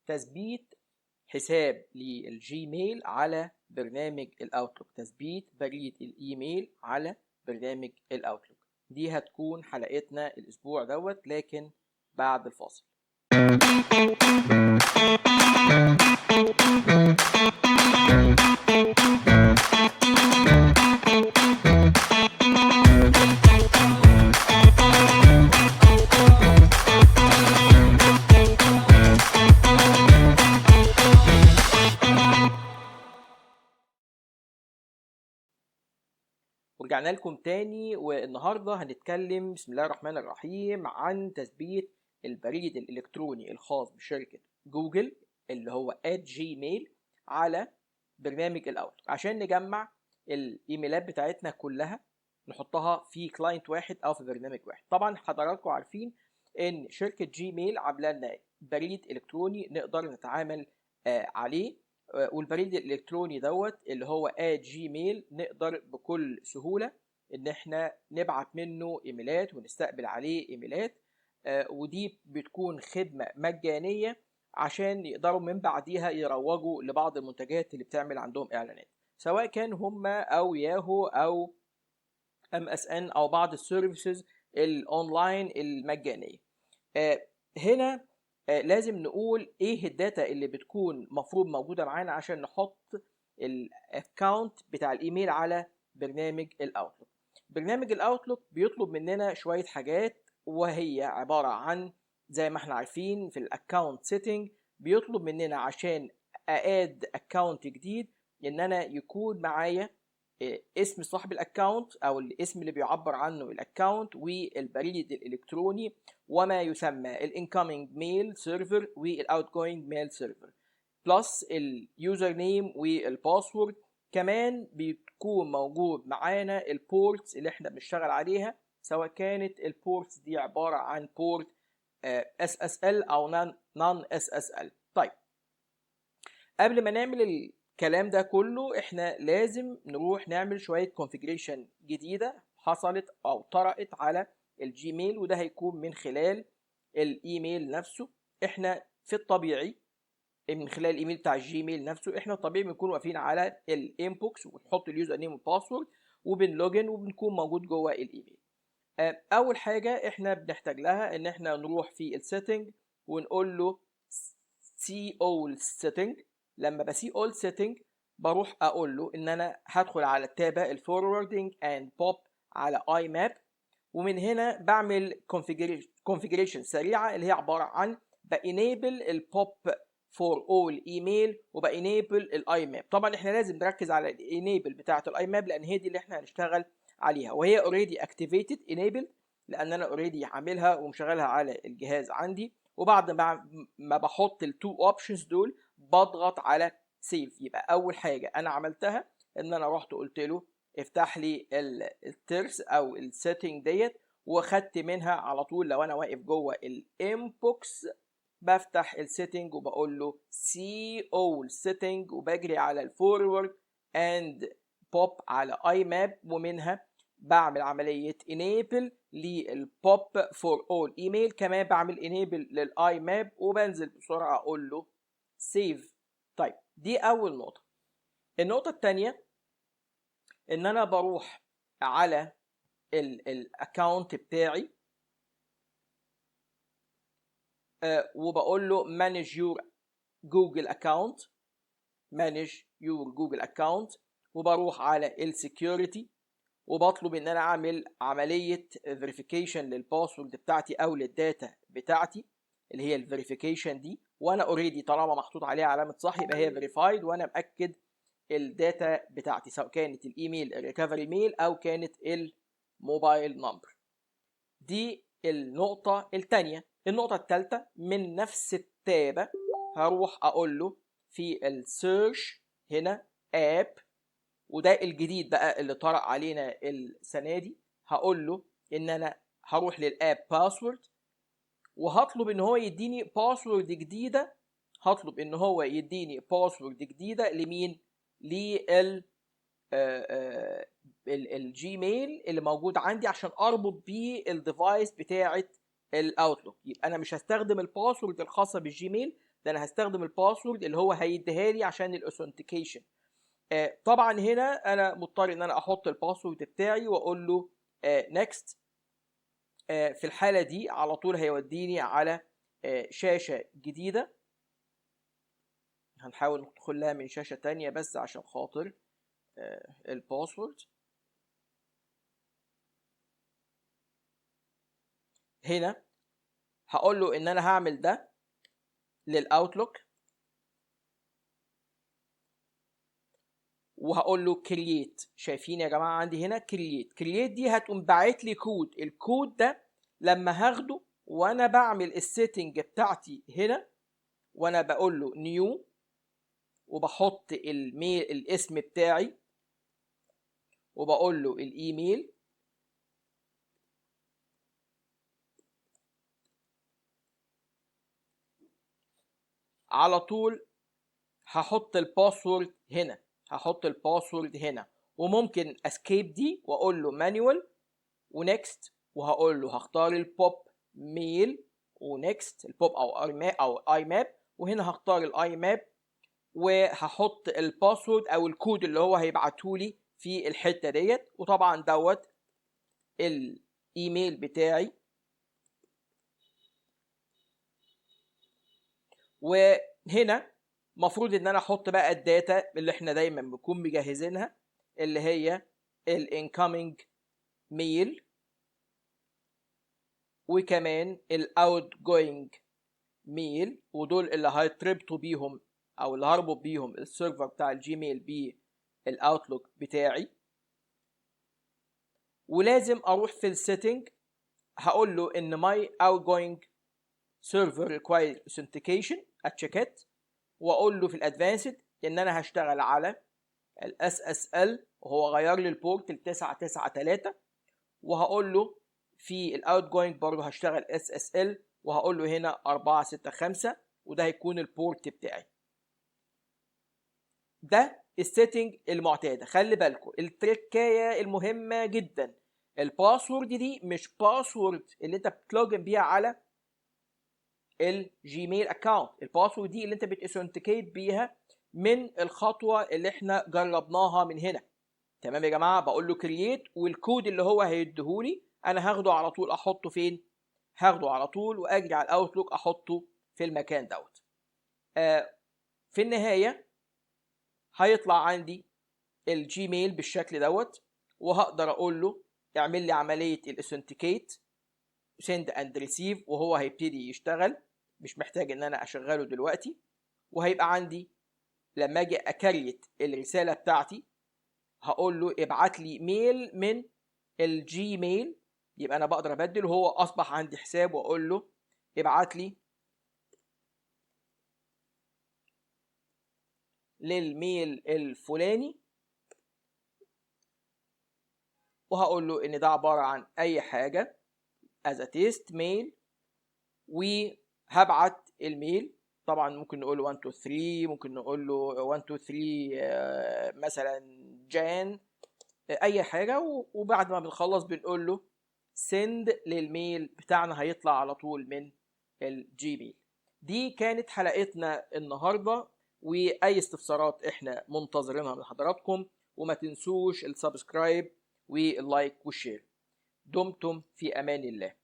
تثبيت حساب لل Gmail على برنامج ال Outlook، تثبيت بريد الايميل على برنامج ال Outlook. دي هتكون حلقتنا الاسبوع دوت، لكن بعد الفاصل. ورجعنا لكم تاني، والنهارده هنتكلم بسم الله الرحمن الرحيم عن تثبيت البريد الالكتروني الخاص بشركه جوجل اللي هو @gmail على برنامج ال Outlook، عشان نجمع الايميلات بتاعتنا كلها نحطها في client واحد او في برنامج واحد. طبعا حضراتكم عارفين ان شركة Gmail عامله لنا بريد الكتروني نقدر نتعامل عليه، والبريد الالكتروني دوت اللي هو @gmail نقدر بكل سهولة ان احنا نبعت منه ايميلات ونستقبل عليه ايميلات، ودي بتكون خدمة مجانية عشان يقدروا من بعديها يروجوا لبعض المنتجات اللي بتعمل عندهم اعلانات، سواء كان هم او ياهو او MSN او بعض ال services ال online المجانية. هنا لازم نقول ايه ال data اللي بتكون مفروض موجودة معانا عشان نحط ال account بتاع الايميل على برنامج ال Outlook. برنامج ال Outlook بيطلب مننا شوية حاجات، وهي عبارة عن زي ما احنا عارفين في ال account setting بيطلب مننا عشان add account جديد ان انا يكون معايا اسم صاحب ال account او الاسم اللي بيعبر عنه ال account والبريد الالكتروني وما يسمى ال incoming mail server وال outgoing mail server plus ال username وال password. كمان بيكون موجود معانا ال ports اللي احنا بنشتغل عليها، سواء كانت ال ports دي عبارة عن port SSL او non SSL. طيب قبل ما نعمل الكلام ده كله احنا لازم نروح نعمل شوية configuration جديدة حصلت او طرأت على ال Gmail، وده هيكون من خلال الايميل نفسه. احنا في الطبيعي من خلال الايميل بتاع ال Gmail نفسه احنا الطبيعي بنكون واقفين على ال inbox ونحط ال username وال password وبن login وبنكون موجود جوه الايميل. اول حاجة احنا بنحتاج لها ان احنا نروح في ال setting ونقول له see all setting. لما ب see all setting بروح اقول له ان انا هدخل على التابه ال forwarding and POP على IMAP، ومن هنا بعمل configuration سريعة اللي هي عبارة عن ب enable ال POP for all email وب enable ال IMAP. طبعا احنا لازم نركز على ال enable بتاعه ال IMAP لان هي دي اللي احنا هنشتغل عليها، وهي already activated enable لان انا already عاملها ومشغلها على الجهاز عندي. وبعد ما بحط ال two options دول بضغط على save. يبقى اول حاجة انا عملتها ان انا رحت قلت له افتح لي الترس او ال setting ديت، وخدت منها على طول. لو انا واقف جوه ال inbox بفتح ال setting وبقول له see all setting وبجري على ال forward and POP على IMAP، ومنها بعمل عملية enable لل POP for all email، كمان بعمل enable لل IMAP وبنزل بسرعة اقول له save. طيب دي اول نقطة. النقطة الثانية ان انا بروح على ال account بتاعي وبقول له manage your Google account، manage your Google account، وبروح على ال security وبطلب ان انا اعمل عملية verification لل password بتاعتي او لل data بتاعتي اللي هي ال verification دي، وانا already طالما محطوط عليها علامة صح يبقى هي verified، وانا مأكد ال data بتاعتي سواء كانت الايميل ال recovery mail او كانت ال mobile number. دي النقطة الثانية. النقطة الثالثة من نفس التابه هروح اقول له في ال search هنا app، وده الجديد بقى اللي طرأ علينا السنة دي، هقول له ان انا هروح لل app password وهطلب ان هو يديني password جديدة. هطلب ان هو يديني password جديدة لمين؟ لل ال Gmail اللي موجود عندي عشان اربط بيه ال device بتاعه ال Outlook. يبقى انا مش هستخدم ال password الخاصة بال Gmail، ده انا هستخدم ال password اللي هو هيديها لي عشان ال authentication. طبعا هنا انا مضطر ان انا احط ال password بتاعي واقول له next. في الحالة دي على طول هيوديني على شاشة جديدة، هنحاول ندخل لها من شاشة تانية بس عشان خاطر ال password. هنا هقول له ان انا هعمل ده لل Outlook، وهقول له create. شايفين يا جماعة عندي هنا create، create دي هتقوم باعت لي كود، الكود ده لما هاخده وانا بعمل ال setting بتاعتي هنا، وانا بقول له new وبحط ال mail الاسم بتاعي وبقول له الايميل، على طول هحط ال password هنا، هحط ال password هنا، وممكن skip دي واقول له manual و next، وهقول له هختار ال POP mail و next، ال POP او IMAP، وهنا هختار ال IMAP وهحط ال password او الكود اللي هو هيبعته لي في الحتة ديت، وطبعا دوت الايميل بتاعي. وهنا مفروض ان انا احط بقى ال data اللي احنا دايما بنكون مجهزينها اللي هي ال incoming mail وكمان ال outgoing mail، ودول اللي هيتربطوا بيهم او اللي هربط بيهم ال server بتاع ال Gmail بال Outlook بتاعي. ولازم اروح في ال setting هقول له ان my outgoing server require authentication اتشيكات، واقول له في ال advanced ان انا هشتغل على ال SSL وهو غير لي ال port ل 993، وهقول له في ال outgoing برضه هشتغل SSL وهقول له هنا 465 وده هيكون ال port بتاعي. ده ال setting المعتادة. خلي بالكم التركايه المهمة جدا، ال password دي مش password اللي انت بت login بيها على ال Gmail account، ال password دي اللي انت بت authenticate بيها من الخطوة اللي احنا جربناها من هنا. تمام يا جماعة؟ بقول له create والكود اللي هو هيديهولي انا هاخده على طول احطه فين؟ هاخده على طول واجري على ال Outlook احطه في المكان دوت. في النهاية هيطلع عندي ال Gmail بالشكل دوت، وهقدر اقول له اعمل لي عملية ال authenticate send and receive، وهو هيبتدي يشتغل، مش محتاج ان انا اشغله دلوقتي. وهيبقى عندي لما اجي ا create الرسالة بتاعتي هقول له ابعت لي mail من ال Gmail، يبقى انا بقدر ابدل وهو اصبح عندي حساب، واقول له ابعت لي لل mail الفلاني، وهقول له ان ده عبارة عن اي حاجة as a test mail، وهبعت ال mail. طبعا ممكن نقول له 1 2 3، ممكن نقول له 1 2 3 مثلا جان، اي حاجة. وبعد ما بنخلص بنقول له send لل mail بتاعنا، هيطلع على طول من ال Gmail. دي كانت حلقتنا النهارده، واي استفسارات احنا منتظرينها من حضراتكم، وما تنسوش ال subscribe وال like وال share. دمتم في امان الله.